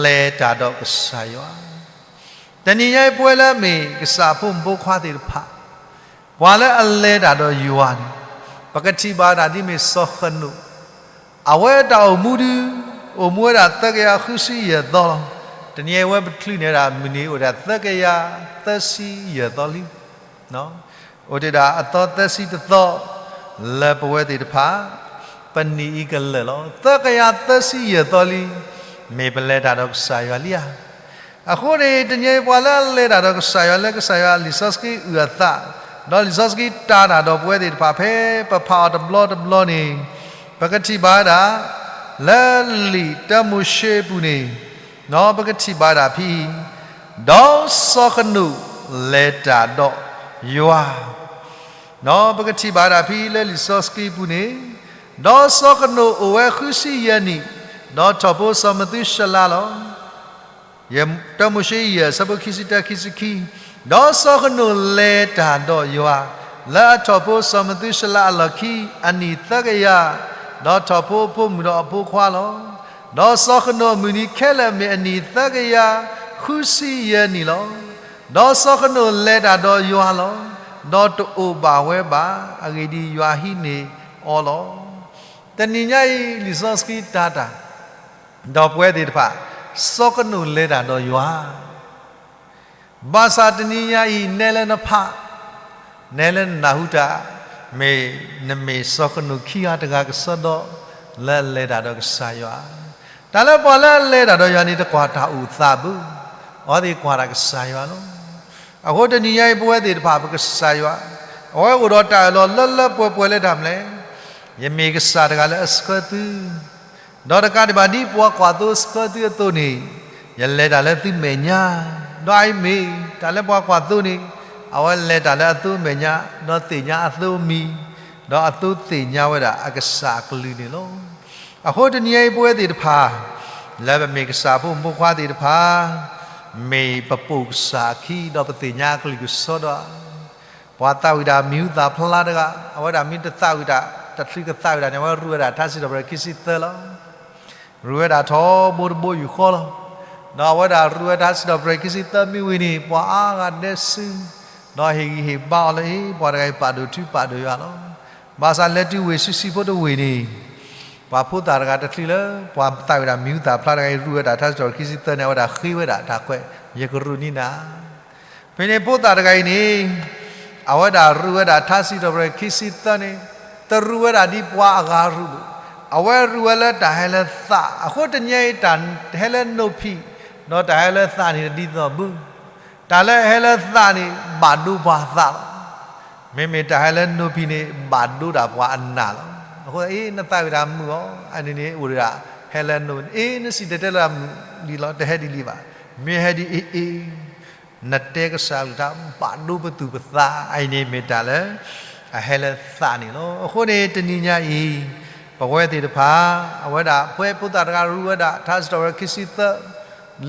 လဲၤတၢ်ဒီးကစၢ်ယွၤ. တနံၤညါအံၤ ပဝဲလၢအမ့ၢ်ကစၢ်ဖိမုၣ်ဖိခွါသ့ၣ်တဖၣ်, ပှၤလၢအလဲၤတၢ်ဒီးယွၤန့ၣ်, ပကထံၣ်ဘၣ်တၢ်ဒ်မ့ၢ်စီၤဃနိၣ်, အဝဲတၢ်အိၣ်မူဒုး အိၣ်မူဝဲဒၣ်သၢကယၤဃုဆံယဲၢ်သီလီၤ. တနံၤအံၤဝဲပချုးန့ၢ်ဝဲဒၣ်မုၢ်နံၤအိၣ်ဒၣ်သၢကယၤသၢဆံယဲၢ်သီလံ. အိၣ်တ့ၢ်ဒၣ်အသီသၢဆံတသီ လၢပဝဲသ့ၣ်တဖၣ် ပနံၣ်အံၤကလၢာ်လီၤ. သၢကယၤသၢဆံယဲၢ်သီလံ မ့ၢ်ပလဲၤတၢ်ဒီးကစၢ်ယွၤလံဧါ. အဃိန့ၣ် တနံၤအံၤပှၤလၢအလဲၤတၢ်ဒီးကစၢ်ယွၤ လၢကစၢ်ယွၤလံာ်စီဆှံအုၣ်အသး, ဒီးလံာ်စီဆှံတၢ်တၢ်ဒီးပဝဲသ့ၣ်တဖၣ်ဖဲ ပဖးအီၤတဘျီတဘျီန့ၣ်, ပကထံၣ်ဘၣ်ဝဲဒၣ် လၢလံာ်တၢမိၤၡ့အပူၤန့ၣ်, ပကထံၣ်ဘၣ်ဝဲဒၣ်ဖဲအံၤ, ဒီးစီၤဃနိၣ်လဲၤတၢ်ဒီးယွၤ, ဒီးပကထံၣ်ဘၣ်ဝဲဒၣ်ဖဲအံၤလၢလံာ်စီဆှံအပူၤန့ၣ်, ဒီးစီၤဃနိၣ်အိၣ်ဝဲဃုဆံယဲၢ်နံၣ်, ဒီးထီၣ်ဖိစီၤမသူၤၡလးလီၤ. တၢမိၤၡ့ယဲၢ်အဆၢဖိခံဆံတၢ ခံဆံခံ, ဒီးစီၤဃနိၣ်လဲၤတၢ်ဒီးယွၤ လၢအထီၣ်ဖိစီၤမသူၤၡလးအလီၢ်ခံ အနံၣ်သၢကယၤ, ဒီးထီၣ်ဖိအဖိမုၣ်ဒီးအဖိခွါလီၤ. ဒီးစီၤဃနိၣ်အမုၢ်နံၤခဲလၢာ်မ့ၢ်အနံၣ်သၢကယၤဃုဆံယဲၢ်နံၣ်လီၤ. ဒီးစီၤဃနိၣ်လဲၤတၢ်ဒီးယွၤလီၤ. ဒီးတအိၣ်ဘၣ်ဝဲဘၣ်, အဂ့ၢ်ဒ်အံၤ, ယွၤဟံးန့ၢ်အီၤလီၤ. တနံၤညါအံၤ လံာ်စီဆှံတၢ်တၢ် ဒီးပဝဲသ့ၣ်တဖၣ် စီၤဃနိၣ်လဲၤတၢ်ဒီးယွၤ ဘၣ်ဆၣ်တနံၤညါအံၤ နဲလၢနဖး, နဲလၢနနၢ်ဟူတၢ်, မ့ၢ်နမ့ၢ်စီၤဃနိၣ်ခံဂၤတဂၤကစီဒီ လၢအလဲၤတၢ်ဒီးကစၢ်ယွၤ. တၢ်လၢပှၤလၢအလဲၤတၢ်ဒီးယွၤန့ၣ် တကွၢ်တၢ်အိၣ်သးဘၣ်, အဝဲသ့ၣ်ကွၢ်တၢ်ကစၢ်ယွၤလီၤ. အဃိတနံၤညါအံၤ ပဝဲသ့ၣ်တဖၣ် ပကစၢ်ယွၤ, အဝဲအိၣ်ဒီးတၢ်အၢၣ်လီၤလၢလၢပှဲၤပှဲၤလၢတၢ်မနုၤလဲၣ်. ယမ့ၢ်ကစၢ်တဂၤလၢအဆှၢသု ဒီးတကးဒံးဘၣ်ဒ်ပှၤကွၢ်သိဆှၢသုအသိးန့ၣ်, ယလဲၤတၢ်လၢသုမဲာ်ညါ, ဒီးအအံၤမ့ၢ်တၢ်လၢပှၤကွၢ်သိန့ၣ်, အဝဲလဲၤတၢ်လၢအသိမဲာ်ညါ, ဒီးသ့ၣ်ညါအသိအမံၤ, ဒီးအသိသ့ၣ်ညါဝဲဒၣ်အကစၢ်အကလုၢ်န့ၣ်လီၤ. အဃိတနံၤအံၤပဝဲသ့ၣ်တဖၣ်, လၢပမ့ၢ်ကစၢ်ဖိမုၣ်ဖိခွါသ့ၣ်တဖၣ်, မ့ၢ်ပပိာ်ကစၢ်အခံ ဒီးပသ့ၣ်ညါအကလုၢ်ကစီဒီဧါ. ပှၤသးဝံၣ်တၢ်မံၤဟူသၣ်ဖျါတဂၤ, အဝဲဒၣ်မ့ၢ်တသးဝံၣ်တၢ်, တချုးကသးဝံၣ်တၢ်န့ၣ် အဝဲရူးဝဲဒၣ်ထါစံးထီၣ်ပတြၢၤခံဆံသၢလီၤ. ရူးဝဲဒၣ်ထီဘိတဘိယူၢ်ဃီလီၤ. ဒီးအဝဲဒၣ်ရူးဝဲထါစံးထီၣ်ပတြၢၤခံဆံသၢမ့ၢ်ဝံၤန့ၣ် ပှၤအါဂၤဒဲးဆူ ဒီးဟ့ၣ်ဂံၢ်ဟ့ၣ်ဘါအီၤလၢအံၤ ပှၤတဂၤအံၤပာ်ဒိၣ်ထူပာ်ဒိၣ်ယွၤလီၤ. ဘၣ်ဆၣ်လဲၤတုၤဝ့ၢ်ဆံးဆံးဖိတဝ့ၢ်န့ၣ် ပှၤဖိသၣ်တဂၤတချုးလၢ ပှၤသးဝံၣ်တၢ်မံၤဟူသၣ်ဖျါတဂၤအံၤ ရူၢ်ဝဲဒၣ်ထါစံးထီၣ်ပတြၢၤခံဆံသၢန့ၣ် အဝဲဒၣ်ဃ့ဝဲဒၣ်တၢ်ခွဲး ယကရူၢ်န့ၢ်နၤ ဖဲန့ၣ်ဖိသၣ်တဂၤအံၤန့ၣ် အဝဲဒၣ်ရူၢ်ဝဲဒၣ်ထါစံးထီၣ်ပတြၢၤခံဆံသၢန့ၣ် တရူၢ်ဝဲဒၣ်ဒ်ပှၤအဂၤရူၢ်ဘၣ်. အဝဲရူၢ်ဝဲလၢတၢ်ဟဲလၢသး အဃိတနံၤအံၤ တၢ်ဟဲလၢနိၣ်ဖံး ဒီးတၢ်ဟဲလၢသးန့ၣ်တဒ်သိးဘၣ်. တၢ်လၢအဟဲလၢသးန့ၣ် ဘၣ်ဒိပှၤသးလီၤ. မ့မ့ၢ်တၢ်ဟဲလၢနိၣ်ဖံးန့ၣ် ဘၣ်ဒိဒၣ်ပှၤအနၢ်လီၤ. အဃိ အ့ နသးဝံၣ်တၢ်မုာ်အီၤ အန့ၣ်န့ၣ် အိၣ်ဒၣ် ဟဲလၢနိၣ် အ့ နစံၣ်တဲၤတဲလီၤတၢ်မုာ်ဒံးလီၤ တဟဲဒ်လံဘၣ်. မ့ၢ်ဟဲဒ်အ့ၣ်အ့ၣ် နတဲကစၢ်အကလုၢ်ကထါ ဘၣ်ဒိပသူၣ်ပသး အအံၤန့ၣ်မ့ၢ်တၢ်လၢ အဟဲလၢသးန့ၣ်လီၤ. အဃိန့ၣ် တနံၤညါအံၤ ပဝဲသ့ၣ်တဖၣ် အဝဲဒၣ်ပဝဲဖိသၣ်တဂၤရူၢ်ဝဲဒၣ် ထါစံးထီၣ်ပတြၢၤခံဆံသၢ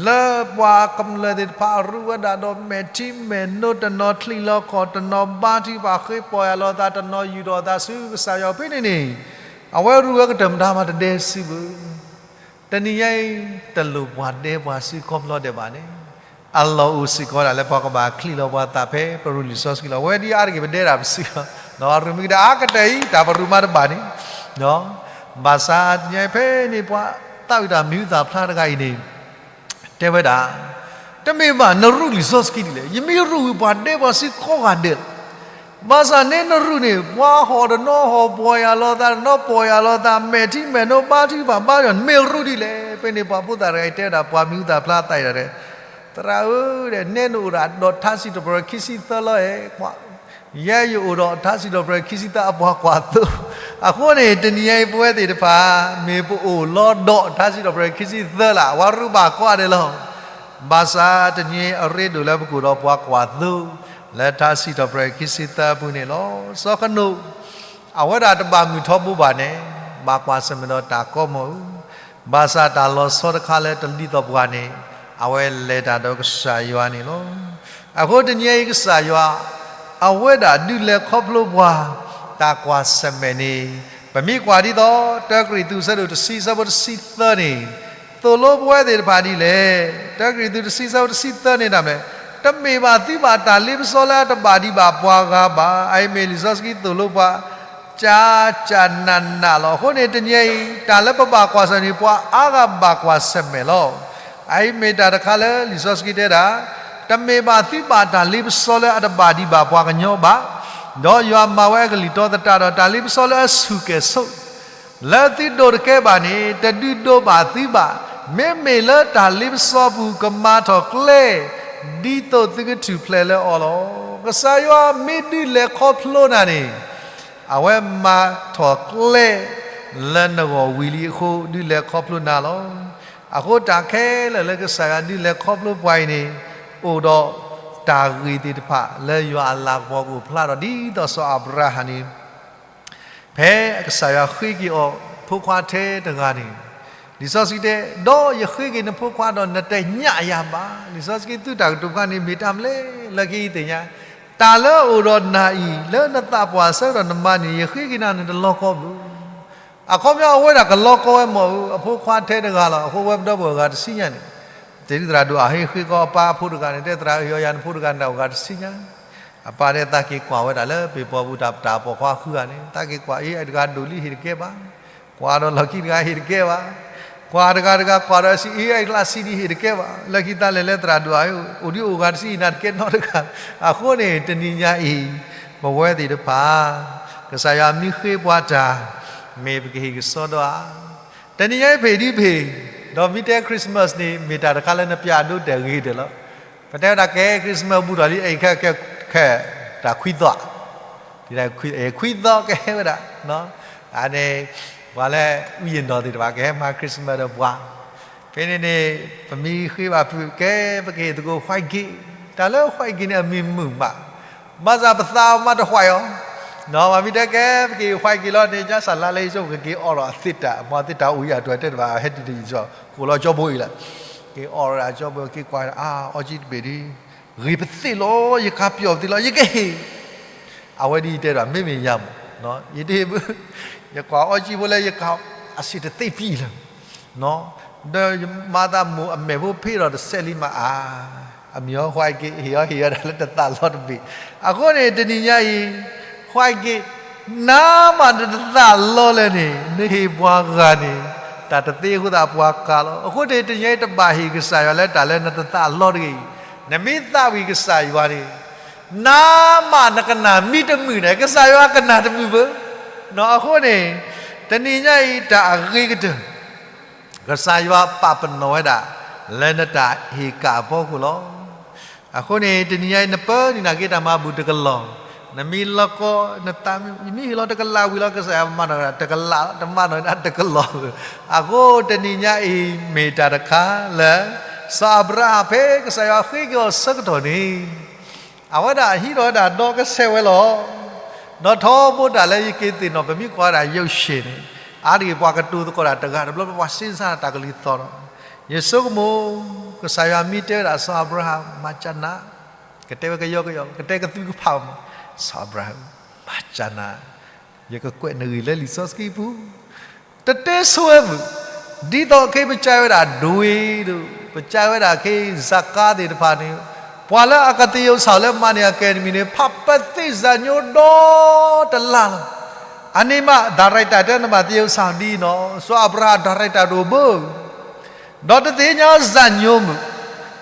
လၢပှၤကမျၢၢ်သ့ၣ်တဖၣ်အရူၢ်ဝဲဒၣ်ဒီး မဲာ်ထံမဲာ်နိတနီၤ ချံးလီၤခီၣ်တနီၤ ဘါထုကဖၣ်ဃ့ပီၢ်ယၢ်လီၤသးတနီၤ ယူာ်ထီၣ်အသးဆူကစၢ်ယွၤဖဲန့ၣ်န့ၣ် အဝဲရူၢ်ဝဲကတၢၢ်မတၤမးတဒဲစုဘၣ်. တနံၤညါအံၤ တလိၣ်ပှၤဒဲပှၤစုခီဖျိဒဲးဘၣ်န့ၣ် အလီၢ်အိၣ်စ့ၢ်ကီးဒၣ်လၢပှၤကဘၣ်ချံးလီၤပှၤသးဖဲပရူၢ်လံာ်စီဆှံလီၤ. အဝဲဒ်အါတက့ၢ်ပဒဲတၢ်ပစုလီၤ. ဒီးအရူၢ်မ့ၢ်ကဒါအါကတၢၢ်အံၤ တၢ်ပရူၢ်မးတဘၣ်န့ၣ် ဘၣ်ဆၣ်တနံၤညါအံၤဖဲန့ၣ် ပှၤသးဝံၣ်တၢ်မံၤဟူသၣ်ဖျါတဂၤအံၤန့ၣ် တဲဝဲဒၣ် တမ့ၢ်ဘၣ် နရူၢ်လံာ်စီဆှံဒ်လဲၣ်. ယမ့ၢ်ရူၢ်ဝံၤပှၤဒဲပှၤစုကိးဂၤဒဲးလီၤ. ဘၣ်ဆၣ်န့ၣ်နရူၢ်န့ၣ် ပှၤဟီၣ်တနီၤဟီၣ် ပီၢ်ယၢ်လီၤသးတနီၤ ပီၢ်ယၢ်လီၤသး မဲာ်ထံမဲာ်နိဘါထုကဖၣ်ဘါထုကဖၣ် နမ့ၢ်ရူၢ်ဒ်လဲၣ်. ဖဲန့ၣ်ပှၤဖိသၣ်တဂၤအံၤတဲဝဲဒၣ် ပှၤမံၤဟူသၣ်ဖျါသးအံၤဒၣ် သရၣ်ဧၢ, နဲနအိၣ်ဒၣ်ဒီးထါစံးထီၣ်ပတြၢၤခံဆံသၢလီၤဧါ. ယဲယအိၣ်ဒီးထါစံးထီၣ်ပတြၢၤခံဆံသၢအပှၤကွၢ်သိ, အဃိန့ၣ် တနံၤညါအံၤပဝဲသ့ၣ်တဖၣ် မ့ၢ်ပအိၣ်လီၤဒီးထါစံးထီၣ်ပတြၢၤခံဆံသၢလၢ် အဝဲရူၢ်ဘၣ်ကိးဂၤဒဲးလီၤ. ဘၣ်ဆၣ်တနံၤအံၤအရ့ဒိၣ်လၢပကအိၣ်ဒီးပှၤကွၢ်သိ လၢထါစံးထီၣ်ပတြၢၤခံဆံသၢအပူၤန့ၣ်လီၤ. စီၤဃနိာ် အဝဲဒၣ်တဘၣ်မုာ်ထီဘိဘၣ်န့ၣ် ဘၣ်ကွၢ်ဆၢၣ်မဲာ်ဒီးတၢ်ကီမီၢ်ဧၢ, ဘၣ်ဆၣ်တၢ်လီၤဆီတခါလၢတဒ်သိးပှၤန့ၣ် အဝဲလဲၤတၢ်ဒီးကစၢ်ယွၤန့ၣ်လီၤ. အဃိတနံၤအံၤကစၢ်ယွၤ အဝဲဒၣ်ဒုးလဲၤခီဖျိပှၤ တၢ်ကွၢ်ဆၢၣ်မဲာ်န့ၣ် ပမ့ၢ်ကွၢ်ဒ်သိး တၢကရံၣ်သူး အဆၢဒိၣ်တဆံ အဆၢဖိတဆံသၢန့ၣ် သိၣ်လိပဝဲသ့ၣ်တဖၣ်ဒ်လဲၣ်. တၢကရံၣ်သူးတဆံ အဆၢဖိတဆံသၢန့ၣ်ဒၣ်မ့ၢ် တမ့ၢ်ဘၣ်သုဘၣ်တၢ်လ့ပစီလၢအတဘၣ်ဒံးဘၣ်ပှၤဂၤဘၣ်. အအံၤမ့ၢ်လံာ်စီဆှံသိၣ်လိပှၤ ကၢ်ကၢ်နးနးလီၤ. အဃိန့ၣ် တနံၤအံၤ တၢ်လၢပဘၣ်ကွၢ်ဆၢၣ်မဲာ်န့ၣ် ပှၤအါဂၤဘၣ်ကွၢ်ဆၢၣ်မဲာ်လီၤ. အအံၤမ့ၢ်တၢ်တခါလၢလံာ်စီဆှံတဲဒၣ် တမ့ၢ်ဘၣ်သုဘၣ်တၢ်လ့ပစီလၢအတဘၣ်ဒံးဘၣ်ပှၤကညီဘၣ်, ဒီးယွၤမၤဝဲအကလုၢ်တီသတးဒီးတၢ်လ့ပစီလၢအဆူၣ်ကဲၣ်ဆိး လၢသုဒိးတကဲဘၣ်န့ၣ် တဒုးဒိးဘၣ်သုဘၣ်. မ့မ့ၢ်လၢတၢ်လ့ပစီပူၤကမၤထီၣ်ကျဲ ဒ်သိးသုကထူၣ်ဖျဲးလၢအီၤလီၤ. ကစၢ်ယွၤမ့ၢ်ဒုးလဲၤခီဖျိနၤန့ၣ် အဝဲမၤထီၣ်ကျဲ လၢနဂီၢ်ဝံၤလံအဃိ ဒုးလဲၤခီဖျိနၤလီၤ. အဃိတၢ်ခဲလၢာ်လၢကစၢ်ယွၤဒုးလဲၤခီဖျိပှၤအံၤန့ၣ် အိၣ်ဒီးတၢ်ဂ့ၢ်သ့ၣ်တဖၣ်လၢယွၤအလၤကပီၤကအိၣ်ဖျါဒီး ဒ်သိးစီၤအၤဘြၤဟၣ်န့ၣ် ဖဲကစၢ်ယွၤဃ့က့ၤအီၤဖိခွါထဲတဂၤန့ၣ် လံာ်စီဆှံတဲ ဒီးယဃ့က့ၤနဖိခွါဒီးနတညးယၤဘၣ်. လံာ်စီဆှံသုတၢ်ကတိၤခါန့ၣ် မ့ၢ်တၢ်မနုၤလဲၣ် လၢခံသ့ၣ်ညါ တၢ်လၢအအိၣ်ဒီးနၤအံၤ လၢနသးပှၢ်ဆၢကတီၢ်နမၤန့ၣ် ယဃ့က့ၤနၤန့ၣ်တလီၤကီဘၣ်. အခီပညီအဝဲဒၣ်ကလီၤကီဝဲမ့ၢ်ဧါ, အဖိခွါထဲတဂၤလီၤ. အဃိဝဲပဒီပုၢ်ဝဲၢ်ဂၤတဆံညါန့ၣ် တ့ၢ်သရၣ်ဒိၣ်အဟ့ၣ်ဃ့ကီးအပၢ်အဖိတဂၤန့ၣ် တဲသရၣ်အၢ ယၤနဖိတဂၤန့ၣ်အိၣ်ဂၤတဆံညါ အပၢ်တဲသးက့ၤကွၢ်ဝဲဒၣ်လၢပ့ၤပီၤပူၤတၢ်ပတၢ်ပိာ်ခွါဃုဂၤန့ၣ် သးက့ၤကွၢ်အံၤ အံၤတဂၤဒိၣ်လံဟ့ၣ်တကဲဘၣ်. ကွၢ်ဒီးလီၢ်ခံတဂၤဟ့ၣ်တကဲဘၣ်. ကွၢ်တဂၤတဂၤကွၢ်ဒီးစံး အံၤ အံၤကျါစံးဒံးဟ့ၣ်တကဲဘၣ်. လၢခံသးလဲၤလၢသရၣ်ဒိၣ်အဟ့ၣ် အိၣ်ဒံးအိၣ်ဂၤတဆံအံၤနၤတကဲနီတဂၤ. အဃိန့ၣ် တနံၤညါအံၤ ပဝဲသ့ၣ်တဖၣ် ကစၢ်ယွၤမ့ၢ်ဃ့ပှၤတၢ် မ့ၢ်ပကဟ့ၣ်ကစီဒီဧါ. တနံၤညါအံၤဖဲဒံးဖဲ ဒီးမ့ၢ်တဲ Christmas န့ၣ် မ့ၢ်တၢ်တခါလၢနပျၢ်ဒိတဲာ်ဂ့ၤဒဲးလီၤ. ပတဲဝဲဒၣ်ကဲ Christmas ဘူးထီၣ်လံ အံၤခဲ ခဲ တၢ်ခွံသီ ခွံသီကဟဲဝဲဒၣ် အန့ၣ် ပှၤလၢအုၣ်ယံၤနီၢ်သ့ၣ်တဖၣ် ကဟဲမၤ Christmas ဒီးပှၤ ဖဲန့ၣ်န့ၣ် ပမ့ၢ်ဃ့ဘၣ်ဖုး ကဲ ပကဟ့ၣ်သကိး white cake တၢ်လၢ white cake န့ၣ် အမံၤမုာ်မး ဘၣ်ဆၣ်ပသးမၤတ white အီၤ မ့မ့ၢ်တဲကဲ ပကဟ့ၣ် white cake လီၤန့ၣ် ညါစၢ်လါလၢယဆိကမိၣ် ကက့ၤအီၣ်လီၤအသ့ၣ်တၢ် မ့ၢ်သ့ၣ်တၢ်အိၣ်ယၤတၢ်တဲတဘၣ် ဟဲတုၤတယံာ်စီ ကိးလီၤကၠီဘိအံၤလီၤ က့ၤအီၣ်လီၤဒၣ်ကၠီဘိ က့ၤကွၢ် အါ အီကၠံတဘ့ၣ်ဒု ဂ့ၤပသ့ၣ်လီၤ ယကပျီၣ်ပသ့ၣ်လီၤ ယကဟ့ၣ် အဝဲဒ်ယတဲဒီး မ့မ့ၢ်ယၤမး ယတဟ့ၣ်ဘၣ် ယကွၢ်အီကၠံဖိလၢယက အစ့ၣ်တသ့ပံလၢ ဒီးယမၤသးမိၣ်အမဲာ်ဖိဖ့ဒီးတစဲးလံမးအါ အမံၤဟီ white cake ဟ့ၣ်အီၤ ဟ့ၣ်အီၤဒၣ်လၢတသးလီတဘ့ၣ်. အဃိန့ၣ် တနံၤညါအံၤ white cake နါမးနတသးလီလဲၣ်န့ၣ် နဟ့ၣ်ပှၤဂၤန့ၣ် တၢ်တသ့အဃိသတးပှၤကးလီၤ. အဃိန့ၣ် တနံၤညါအံၤ တဘၣ်ဟ့ၣ်ကစၢ်ယွၤလၢတၢ်လၢနတသးလီတဂ့ၤအံၤ, နမ့ၢ်သးဝံၣ်ကစၢ်ယွၤန့ၣ် နါမးနကနၣ်မံတမုာ်န့ၣ် ကစၢ်ယွၤကနၣ်တမုာ်ဘၣ်. အဃိန့ၣ် တနံၤညါအံၤ တၢ်အဂ့ၤကတၢၢ် ကစၢ်ယွၤပာ်ပနီၣ်ဝဲဒၣ် လၢနတၢ်ဟ့ၣ်ကၣ်အဖီခိၣ်လီၤ. အဃိန့ၣ် တနံၤညါအံၤ နပၢနုာ်နာ်က့ၤတၢ်မၤဘူၣ်တကလီၢ်, နမ့ၢ်လီၤကီ နတၢ်မ့ၢ်ဟ့ၣ်လီၤတကလးဝံၤလီၤ ကစၢ်ယွၤမၤနီၣ်တကလး တမၤနီၣ်ဒၣ်တကလီၢ်. အဃိတနံၤညါအံၤ မ့ၢ်တၢ်တခါလၢ စီၤအၤဘြၤဟၣ်ဖဲကစၢ်ယွၤဃ့က့ၤအီၤဆၢကတီၢ်န့ၣ် အဝဲဒၣ်ဟံးထီၣ်ဝဲဒၣ်ဒီကစဲးဝဲလီၤ. ဒီးထီဘိတၢ်လၢယက့ၤသ့ၣ်နီၣ် ပမ့ၢ်ကွၢ်ဝဲဒၣ်ရုပ်ရှင်န့ၣ် အါတက့ၢ်ပှၤကတိၤသကိးတၢ်တဂၤတဘျီ ပှၤစ့စါတၢ်ကလုၢ်သီၣ်ဒီး ယဆိကမိၣ် ကစၢ်ယွၤမ့ၢ်တဲဝဲဒၣ် စီၤအၤဘြၤဟၣ် မၤစၢၤနၤ, ကတဲဝဲကယီကယီ ကတဲကသူကဖးမး, စီၤအၤဘြၤဟၣ် မၤစၢၤနၤ, ယကကွဲးနဂ့ၢ်လၢလံာ်စီဆှံပူၤ တတဲဆိဝဲမုာ်, ဒ်သိးခဲအံၤပကဲဝဲဒၣ်ဒွံဒိၣ် ပကဲဝဲဒၣ်ခဲအံၤ ဇာတ်ကားသ့ၣ်တဖၣ်န့ၣ် ပှၤလၢအကသ့ၣ်ယုၢ်ဆၣ်လၢမၤန့ၢ်အကဲၤတမံၤန့ၣ် ဖးပသ့ၣ်ဇာတ်ညိဒီတလါလီၤ. အန့ၣ်မး director တဲနဘၣ်သ့ၣ်ယုၢ်ဆၣ်ဒ်အံၤနီၤ စီၤအၤဘြၤဟၣ် director တအိၣ်ဘၣ် ဒီးတသ့ၣ်ညါ ဇာတ်ညိ မုာ်,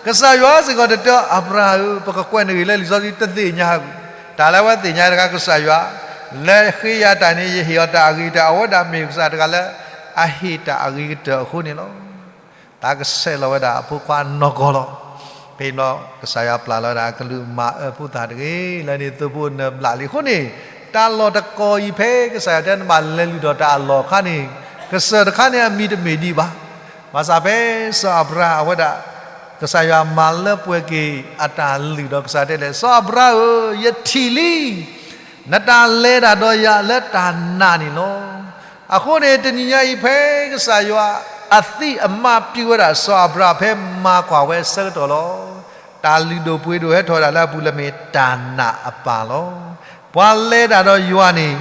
ကစၢ်ယွၤစ့ၢ်ကီးတတဲအၤဘြၤဟၣ်ဧၢ ပကကွဲးနဂ့ၢ်လၢလံာ်စီဆှံ တသ့ၣ်ညါဧၢ, တၢ်လၢအဝဲသ့ၣ်ညါတခါ ကစၢ်ယွၤ လဲၤဃ့ယၤတၢ်န့ၣ် ယဟ့ၣ်အီၤတၢ်အဂ့ၤကတၢၢ် အဝဲဒၣ်မ့ၢ်ကစၢ်တဂၤလၢ အဟ့ၣ်တၢ်အဂ့ၤကတၢၢ်အဃိန့ၣ်လီၤ. တၢ်ကဆဲးလီၤဝဲဒၣ်အဖိခွါနီၢ်ကီၢ်လီၤ. ဖဲန့ၣ်ဒီး ကစၢ်ယွၤပျၢ်လီၤဝဲဒၣ်အကလုၢ်မၤအၢဖိသၣ်တဂ့ၤ လၢန့ၣ်သိဖိနၢ်ဘျးလံအဃိန့ၣ် တၢ်လီၢ်တကီၢ်အံၤဖဲကစၢ်ယွၤတဲနဘၣ်လဲၤလုၢ်ဒီးတၢ်အလီၢ်အခါန့ၣ် ကစၢၢ်တခါန့ၣ်အမံၤတမ့ၢ်ဒံးဘၣ်. ဘၣ်ဆၣ်ဖဲစီၤအၤဘြၤဟၣ်အဝဲဒၣ် ကစၢ်ယွၤမၤလၢပှဲၤက့ၤအတၢ်လုၢ်ဒီးကစၢ်တဲလဲၣ် စီၤအၤဘြၤဟၣ်ဧၢ ယထံၣ်လံ နတၢ်လဲၤတၢ်ဒီးယၤလၢတၢ်နာ်န့ၣ်လီၤ. အဃိန့ၣ် တနံၤညါအံၤဖဲကစၢ်ယွၤအသံအမါပျံၤဝဲဒၣ်စီၤအၤဘြၤဟၣ်ဖဲမၤကွၢ်ဝဲဆၢကတီၢ်လီၤ. တၢ်လုၢ်ဒိၣ်ပှ့ၤဒိၣ်ဟဲထီၣ်ဝဲဒၣ်လၢအပူၤလၢမ့ၢ်တၢ်နာ်အပၢ်လီၤ. ပှၤလဲၤတၢ်ဒီးယွၤန့ၣ်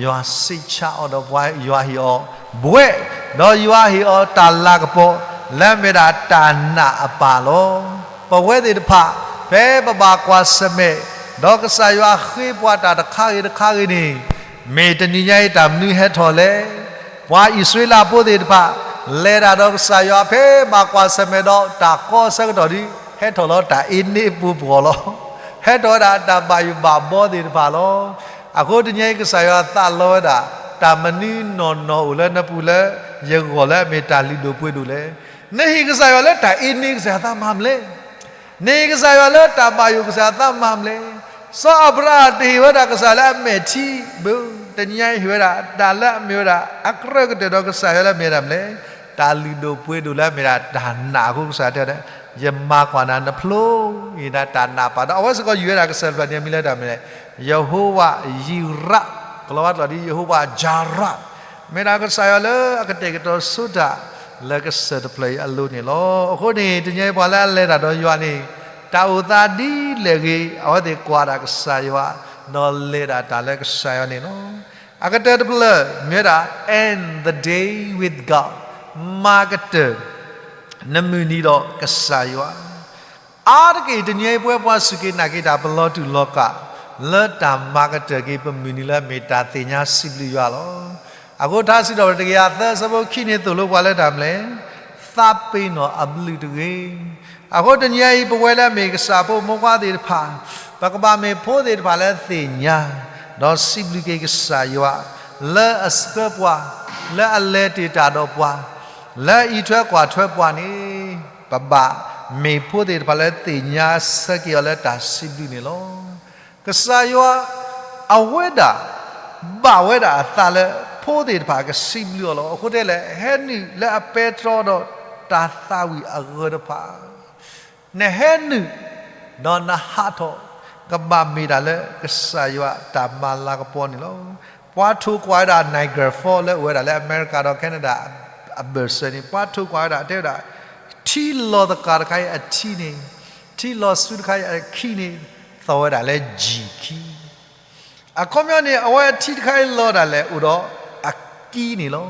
ယွၤစံးဆၢအီၤဒီးပှၤ ယွၤဟ့ၣ်အီၤဘှဲး ဒီးယွၤဟ့ၣ်အီၤတၢ်လၤကပီၤ လၢအမ့ၢ်ဒၣ်တၢ်နာ်အပၢ်လီၤ. ပဝဲသ့ၣ်တဖၣ် ဖဲပဘၣ်ကွၢ်ဆၢၣ်မဲာ် ဒီးကစၢ်ယွၤဃ့ပှၤတၢ်တခါဂ့ၤတခါဂ့ၤန့ၣ် မ့ၢ်တနံၤညါအံၤတၢ်မနုၤဟဲထီၣ်လဲၣ်. ပှၤအံၣ်စရ့လးဖိသ့ၣ်တဖၣ် လဲၤတၢ်ဒီးကစၢ်ယွၤဖဲဘၣ်ကွၢ်ဆၢၣ်မဲာ်ဒီးတၢ်ကီအဆၢကတီၢ်ဒီး ဟဲထီၣ်လီၤတၢ်အ့န့ပူၤပှီၢ်လီၤ. ဟဲထီၣ်ဝဲဒၣ်တၢ်ဘၣ်ယိၣ်ဘၣ်ဘီသ့ၣ်တဖၣ်လီၤ. အဃိတနံၤအံၤကစၢ်ယွၤသးလီဝဲဒၣ် တၢ်မနုၤနီၢ်နီၢ်အိၣ်လၢနပူၤလၢယဂီၢ်လၢအမ့ၢ်တၢ်လုၢ်ဒိၣ်ပှ့ၤဒိၣ်လဲၣ်. နဟ့ၣ်ကစၢ်ယွၤလၢတၢ်အ့န့ကစၢ်ယွၤသးမၤမလဲၣ်. နဟ့ၣ်ကစၢ်ယွၤလၢတၢ်ဘၣ်ယိၣ်ကစၢ်ယွၤသးမၤမလဲၣ်. စီၤအၤဘြၤဟၣ်တဟ့ၣ်ဝဲဒၣ်ကစၢ်လၢအမဲာ်ထံဘၣ်, တနံၤညါအံၤဟ့ၣ်ဝဲဒၣ် တၢ်လၢအမ့ၢ်ဝဲဒၣ်အကြၢးကတၢၢ်ဒီးကစၢ်ယွၤလၢအမ့ၢ်ဝဲဒၣ်မလဲၣ်. တၢ်လုၢ်ဒိၣ်ပှ့ၤဒိၣ်လၢအမ့ၢ်ဒၣ်တၢ်နာ်အဃိကစၢ်တဲဝဲဒၣ် ယမၤကွၢ်နၤနဖျိအံၤဒၣ်တၢ်နာ်ပၢ်ဒီး အဝဲစ့ၢ်ကီးယုၢ်ဝဲဒၣ်ကစၢၢ်တဖျၢၣ်န့ၣ် အမံၤလၢတၢ်မနုၤလဲၣ်. ယဟိဝၤယံရး, ကလီၤဝါကျိာ်ဒ် ယဟိဝၤယၤရး မ့ၢ်ဒၣ်ကစၢ်ယွၤလၢအကတဲာ်ကတီၤဆိတၢ်လၢကစၢၢ်တဖျၢၣ်အံၤအလိၤန့ၣ်လီၤ. အဃိန့ၣ် တနံၤအံၤပှၤလၢအလဲၤတၢ်ဒီးယွၤန့ၣ် တၢ်အိၣ်သးဒ်လဲၣ်ဂ့ၤ အဝဲသ့ၣ်ကွၢ်ဒၣ်ကစၢ်ယွၤ ဒီးလဲၤဒၣ်တၢ်လၢကစၢ်ယွၤန့ၣ်လီၤ. အကတၢၢ်တဖျၢၣ်မ့ၢ်ဝဲဒၣ် end the day with God, မၤကတၢၢ် နမုၢ်နံၤဒီးကစၢ်ယွၤ အါတက့ၢ်တနံၤအံၤ ပဝဲပှၤစူၢ်က့ၤနာ်က့ၤတၢ်ပလီၤတူာ်လီၤကာ် လၢတၢ်မၤကတၢၢ်က့ၤ ပမုၢ်နံၤလၢအမ့ၢ်တၢ်သ့ၣ်ညါစံးဘျုးယွၤလီၤ. အဃိထါစံးထီၣ်ပတြၢၤတကယၤသၢဆၢဖိခံန့ၣ်သိၣ်လိပှၤလၢတၢ်မနုၤလဲၣ်, သးပ့ၤနီၣ်အဘျုးတဂ့ၤ. အဃိတနံၤအံၤ ပဝဲလၢအမ့ၢ်ကစၢ်ဖိမိၢ်ပှၢ်သ့ၣ်တဖၣ် ပကဘၣ်မ့ၢ်ဖိသ့ၣ်တဖၣ်လၢသ့ၣ်ညါ ဒီးစံးဘျုးက့ၤကစၢ်ယွၤ လၢအဆှၢပှၤ လၢအလဲၤတ့ၢ်တၢ်ဒီးပှၤ လၢအအံးထွဲကွၢ်ထွဲပှၤန့ၣ် ပဘၣ်မ့ၢ်ဖိသ့ၣ်တဖၣ်လၢသ့ၣ်ညါဆၢက့ၤအီၤလၢတၢ်စံးဘျုးန့ၣ်လီၤ. ကစၢ်ယွၤ အဝဲဒၣ် ဘၣ်ဝဲဒၣ်အသးလၢ ဖိသ့ၣ်တဖၣ်ကစံးဘျုးအီၤလီၤ. အဃိတဲလဲၣ် ဟဲနုာ်လၢအပဲတြီဒီးတၢ်သးဝံၣ်အဂၢၢ်တဖၣ် နဟဲနုာ် ဒီးနဟးထီၣ် ကဘၣ်မ့ၢ်တၢ်လၢကစၢ်ယွၤတၢ်မၤလၤကပီၤန့ၣ်လီၤ. ပှၤထိၣ်ကွၢ်ဝဲဒၣ် Niagara Falls လၢအိၣ်ဝဲဒၣ်လၢအမဲရကၤဒီး Canada အဘၢၣ်စၢၤန့ၣ် ပှၤထိၣ်ကွၢ်ဝဲဒၣ်တဲဝဲဒၣ် ထံလီၤသကၤတခါအံၤအထံန့ၣ် ထံလီၤဆူတခါအံၤအခံန့ၣ် သီၣ်ဝဲဒၣ်လၢ G ခံ အခီပညီန့ၣ် အဝဲအထံတခါအံၤလီၤဒၣ်လဲာ်အိၣ်ဒီးအကံန့ၣ်လီၤ.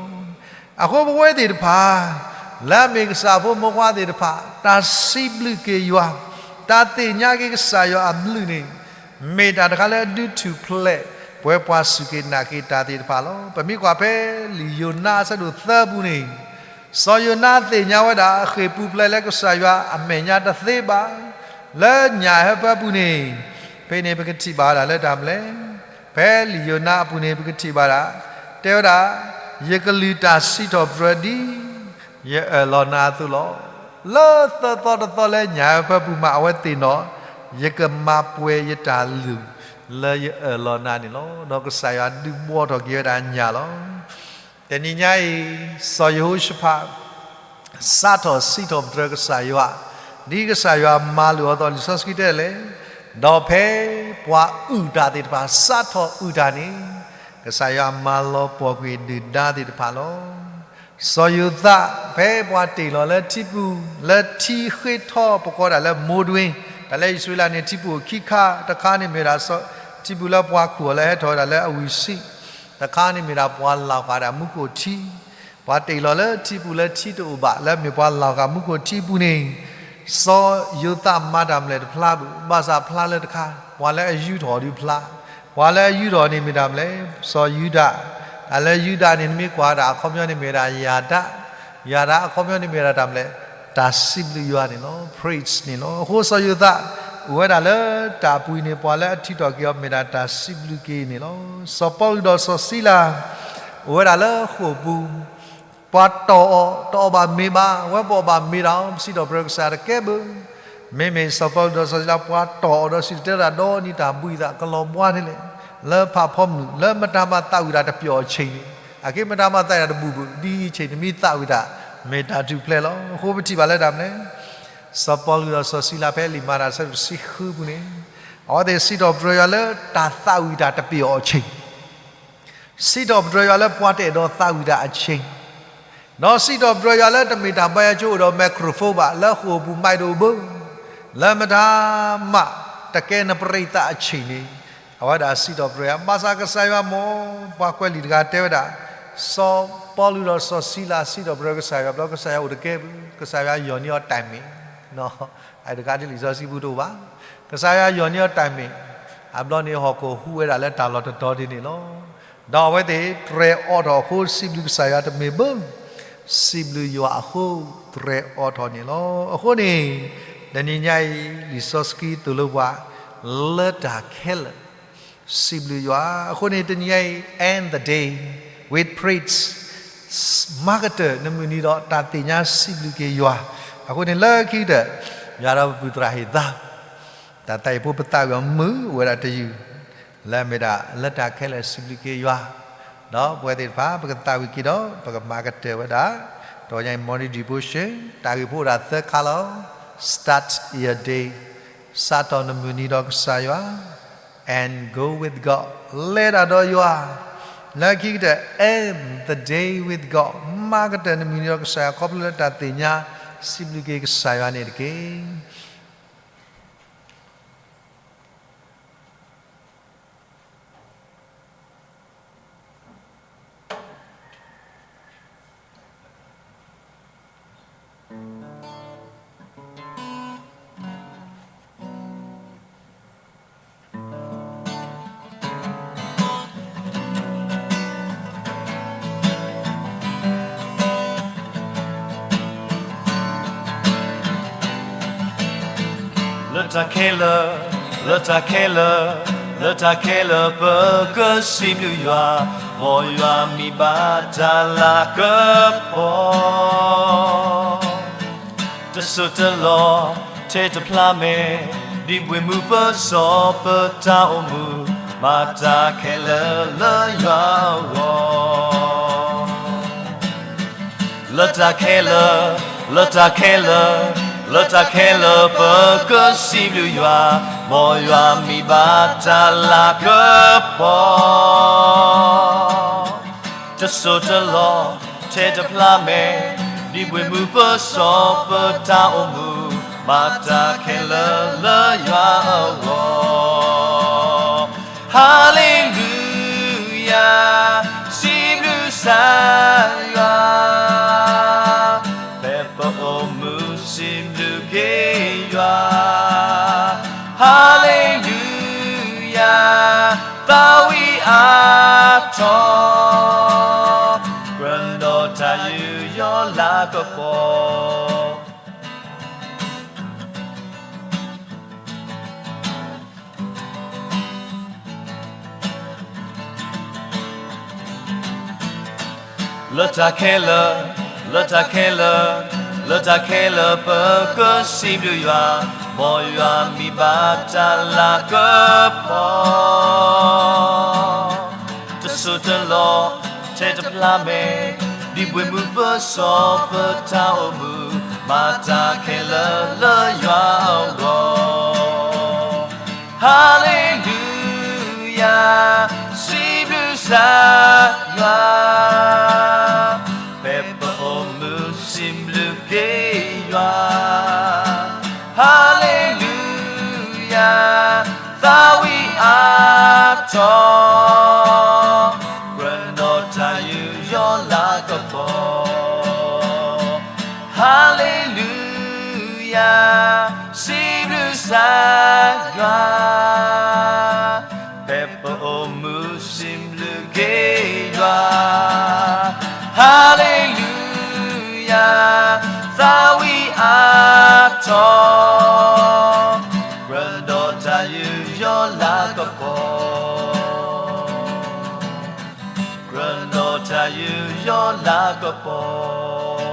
အဃိပဝဲသ့ၣ်တဖၣ် လၢအမ့ၢ်ကစၢ်ဖိမိၢ်ပှၢ်သ့ၣ်တဖၣ် တၢ်စံးဘျုးက့ၤယွၤ တၢ်သ့ၣ်ညါက့ၤကစၢ်ယွၤအဘျုးန့ၣ် မ့ၢ်တၢ်တခါလၢအဒုးထူၣ်ဖျဲး ပဝဲပှၤစူၢ်က့ၤနာ်က့ၤတၢ်သ့ၣ်တဖၣ်လီၤ. ပမ့ၢ်ကွၢ်ဖဲလံာ်ယိၤနါအဆၢဒိၣ်သၢပူၤန့ၣ် စီၤယိၤနါသ့ၣ်ညါဝဲဒၣ် အဃ့ၢ်ပူၤဖျဲးလၢကစၢ်ယွၤအမဲာ်ညါတသ့ဘၣ် လၢညၣ်ဟၢဖၢပူၤန့ၣ် ဖဲန့ၣ်ပကထံၣ်ဘၣ်ဝဲဒၣ်လၢတၢ်မနုၤလဲၣ်. ဖဲလံာ်ယိၤနါအပူၤန့ၣ် ပကထံၣ်ဘၣ်ဒၣ် တဲဝဲဒၣ် ယကလုၢ်တၢ်စံးထီၣ်ပတြၢၤဒ် ယအၢၣ်လီၤနၤအသိးလီၤ. လၢသၢသီတသီလၢညၣ်ဟၢဖၢပူၤမး အဝဲသ့ၣ်နီၣ် ယကမၤပှဲၤယတၢ်လုၢ်လၢယအၢၣ်လီၤနၤန့ၣ်လီၤ. ဒီးကစၢ်ယွၤဒုးဘှီထီၣ်က့ၤဝဲဒၣ်ညၣ်လီၤ. တနံၤညါအံၤ စီၤယဟိၤၡဖး စးထီၣ်စံးထီၣ်ပတြၢၤကစၢ်ယွၤ, ဒ်ကစၢ်ယွၤမၤလိာ်အီၤအသိး လံာ်စီဆှံတဲလဲၣ်, ဒီးဖဲပှၤအုၣ်တၢ်သ့ၣ်တဖၣ် စးထီၣ်အုၣ်တၢ်န့ၣ်, ကစၢ်ယွၤမၤလီၤပှီၢ်ကွံာ်ဒုၣ်ဒါသ့ၣ်တဖၣ်လီၤ. စီၤယိၤသး ဖဲပှၤတ့ၢ်လီၤလၢထံပူၤ, လၢထံဃ့ထီၣ်ပကိးဒၣ်လၢ မိၢ်ဒွ့, တၢ်လၢအံၣ်စရ့လးန့ၣ် ထံပူၤအိၣ်ခံခါ, တခါန့ၣ်မ့ၢ်ဒၣ် ထံပူၤလၢပှၤခူၣ်အီၤလၢဟဲထီၣ်ဝဲဒၣ်လၢအဝံၣ်ဆံး, တခါန့ၣ်မ့ၢ်ဒၣ်ပှၤလီၤဃာ်ဒၣ်မူခိၣ်ထံ ပှၤတ့ၢ်လီၤလၢထံပူၤလၢထံတအိၣ်ဘၣ် လၢမ့ၢ်ပှၤလီၤဃာ်မူခိၣ်ထံပူၤန့ၣ်, စီၤယိၤသးမၤတၢ်မနုၤလဲၣ်တဖျါဘၣ်, ဘၣ်ဆၣ်ဖျါလၢတခါ, ပှၤလၢအယူၢ်ထီၣ်ဒုးဖျါ, ပှၤလၢအယူၢ်ထီၣ်န့ၣ်မ့ၢ်တၢ်မနုၤလဲၣ်, စီၤယူဒၤ, တၢ်လၢယူဒၤန့ၣ် နမ့ၢ်ကွၢ်ဒၣ်အခီပညီန့ၣ်မ့ၢ်ဒၣ်ယၤဒၣ်, ယၤဒၣ်အခီပညီန့ၣ်မ့ၢ်ဒၣ်တၢ်မနုၤလဲၣ်, တၢ်စံးဘျုးယွၤန့ၣ်လီၤ, praise န့ၣ်လီၤ. အဃိစီၤယိၤသး အိၣ်ဝဲဒၣ်လၢတၢ်အပူၤအံၤန့ၣ် ပှၤလၢအထံၣ်ထီၣ်က့ၤအီၤမ့ၢ်ဒၣ်တၢ်စံးဘျုးက့ၤန့ၣ်လီၤ. စီၤပီလူးဒီးစီၤစံလၤ အိၣ်ဝဲဒၣ်လၢဃိာ်ပူၤ, ပှၤတီၢ်အီၤ တအီၣ်ဘၣ်မ့ၤဘၣ်, အဝဲပအီၣ်ဘၣ်မ့ၤဒၣ် ပစံးထီၣ်ပတြၢၤကစၢ်တကဲဘၣ်. မ့မ့ၢ်စီၤပီလူးဒီးစီၤစံလၤ ပှၤတီၢ်အီၤဒီးစံးတဲဝဲဒၣ် ဒီးနံၤတၢ်ဘှံးသးကလီၤဘှါန့ၣ်လဲၣ်, လၢဖးဖီမုၢ် လၢမတၤမၤသးဝံၣ်တၢ်တပျီၤအဆ့ၣ်န့ၣ်, အက့မတၤမၤသးဝံၣ်တၢ်တဘူၣ်ဘၣ်, ဒ်အံၤဆ့ၣ်န့ၣ် မ့ၢ်သးဝံၣ်တၢ် မ့ၢ်တၢ်ထူၣ်ဖျဲးလီၤ. အဃိပထံၣ်ဘၣ်လၢတၢ်မနုၤလဲၣ်, စီၤပီလူးဒီးစီၤစံလၤဖဲလံာ်မၤတၢ်အဆၢဒိၣ်တဆံဃုပူၤန့ၣ်, အဝဲသ့ၣ်စံးထီၣ်ပတြၢၤယွၤလၢတၢ်သးဝံၣ်တၢ်တပျီၤအဆ့ၣ် စံးထီၣ်ပတြၢၤယွၤလၢပှၤတအဲၣ်ဒိးသးဝံၣ်တၢ်အဆ့ၣ်, ဒီးစံးထီၣ်ပတြၢၤယွၤလၢတမ့ၢ်တၢ်ဘါယွၤကၠိအိၣ်ဒီး microphone ဘၣ်, လၢဃိာ်ပူၤမံၤဒိၣ်ဘၣ်, လၢမတၤမးတကဲနပရံးသးအဆ့ၣ်န့ၣ်, အဝဲဒၣ်စံးထီၣ်ပတြၢၤယွၤ, ဘၣ်ဆၣ်ကစၢ်ယွၤမ့ၢ် ပှၤကွဲးလံာ်တဂၤတဲဝဲဒၣ်, စီၤပီလူးဒီးစီၤစံလၤစံးထီၣ်ပတြၢၤကစၢ်ယွၤ ဘျီကစၢ်ယွၤအိၣ်တကဲဘၣ်, ကစၢ်ယွၤယီၢ်န့ၢ်အီၤ timing အတဂၤဒ်လံာ်စီဆှံပူၤတအိၣ်ဘၣ်, ကစၢ်ယွၤယီၢ်န့ၢ်အီၤ timing, အဘျီန့ၣ်ဟီၣ်ခိၣ်ဟူးဝဲဒၣ်လၢတၢ်လီၢ်တတီၤဒ်န့ၣ်လီၤ. ဒီးအဝဲသ့ၣ်တြဲၤအီထီၣ်အဃိ စံးဘျုးကစၢ်ယွၤတမ့ၢ်ဘၣ်, စံးဘျုးယွၤအဃိ တြဲၤအီထီၣ်န့ၣ်လီၤ. အဃိန့ၣ် တနံၤညါအံၤ လံာ်စီဆှံသိၣ်လိပှၤ လၢတၢ်ခဲလၢာ် စံးဘျုးယွၤ, အဃိန့ၣ် တနံၤညါအံၤ end the day with praise, မၤကတၢၢ်နမုၢ်နံၤဒီးတၢ်သ့ၣ်ညါစံးဘျုးက့ၤယွၤ, အဃိန့ၣ်လၢခံကတၢၢ် ယွၤဒီးပပုၢ်သရၣ်ဟ့ၣ်သါ တၢ်သးဝံၣ်ဖိပသးဝံၣ်အီၤမုာ်အိၣ်ဝဲဒၣ်တယုၢ်, လၢအမ့ၢ်ဒၣ်လၢတၢ်ခဲလၢာ်စံးဘျုးက့ၤယွၤ, ဒီးပဝဲသ့ၣ်တဖၣ် ပကသးဝံၣ်က့ၤဒီး ပကမၤကတၢၢ်ဝဲဒၣ်, တနံၤညါအံၤ morning devotion တၢ်ဂ့ၢ်ဖိအိၣ်ဒၣ်သၢခါလီၤ. Start your day, စးထီၣ်နမုၢ်နံၤဒီးကစၢ်ယွၤ and go with God, လဲၤတၢ်ဒီးယွၤ, လၢခံကတၢၢ် end the day with God, မၤကတၢၢ်နမုၢ်နံၤဒီးကစၢ်ယွၤ ခီဖျိလၢတၢ်သ့ၣ်ညါစံးဘျုးက့ၤကစၢ်ယွၤန့ၣ်တက့ၢ်. လၢတၢ်ခဲလၢာ်, လၢတၢ်ခဲလၢာ်, လၢတၢ်ခဲလၢာ်ပကစံးဘျုးယွၤ, မ်ယွၤမံၤဘၣ်တၢ်လၤကပီၤ တစိၢ်တလီၢ်ထဲတဖျါမဲာ်, ဒ်ဘှ့ၣ်မူပစီပတၢ်အိၣ်မူ, မၤတၢ်ခဲလၢာ်လၢယွၤအဂီၢ်. လၢတၢ်ခဲလၢာ်, လၢတၢ်ခဲလၢာ်, လၢတၢ်ခဲလၢာ်ပကစံးဘျုးယွၤ, မ်ယွၤမံၤဘၣ်တၢ်လၤကပီၤ တစိၢ်တလီၢ်ထဲတဖျါမဲာ်, ဒ်ဘှ့ၣ်မူပစီပတၢ်အိၣ်မူ, မၤတၢ်ခဲလၢာ်လၢယွၤအဂီၢ်. Hallelujah, စံးဘျုးကစၢ်ယွၤ, ဖဲပအိၣ်မူစံးဘျုးက့ၤယွၤ. ကပီၤ လၢတၢ်ခဲလၢာ်, လၢတၢ်ခဲလၢာ်, လၢတၢ်ခဲလၢာ်ပကစံးဘျုးယွၤ, မ်ယွၤမံၤဘၣ်တၢ်လၤကပီၤ, တစိၢ်တလီၢ်ထဲတဖျါမဲာ်, ဒ်ပှ့ၤမုၢ်ပစီၣ်ပတၢ်အိၣ်မူ, မၤတၢ်ခဲလၢာ်လၢယွၤအဂီၢ်. ဟါလ့လူယၤ, စံးဘျုးစၢ်ယွၤ, ဖဲပအိၣ်မူစံးဘျုးက့ၤယွၤ. ဟါလ့လူယၤ, သးဝံၣ်အါထီၣ်, ကြၢးဒီးတၢ်ယူးယီၣ်လၤကပီၤ. ဟါလ့လူယၤ, စံးဘျုးစၢ်ယွၤ, ဖဲပအိၣ်မူစံးဘျုးက့ၤယွၤ. ဟါလ့လူယၤ, သးဝံၣ်အါထီၣ်, ကြၢးဒီးတၢ်ယူးယီၣ်လၤကပီၤ, ကြၢးဒီးတၢ်ယူးယီၣ်လၤကပီၤ.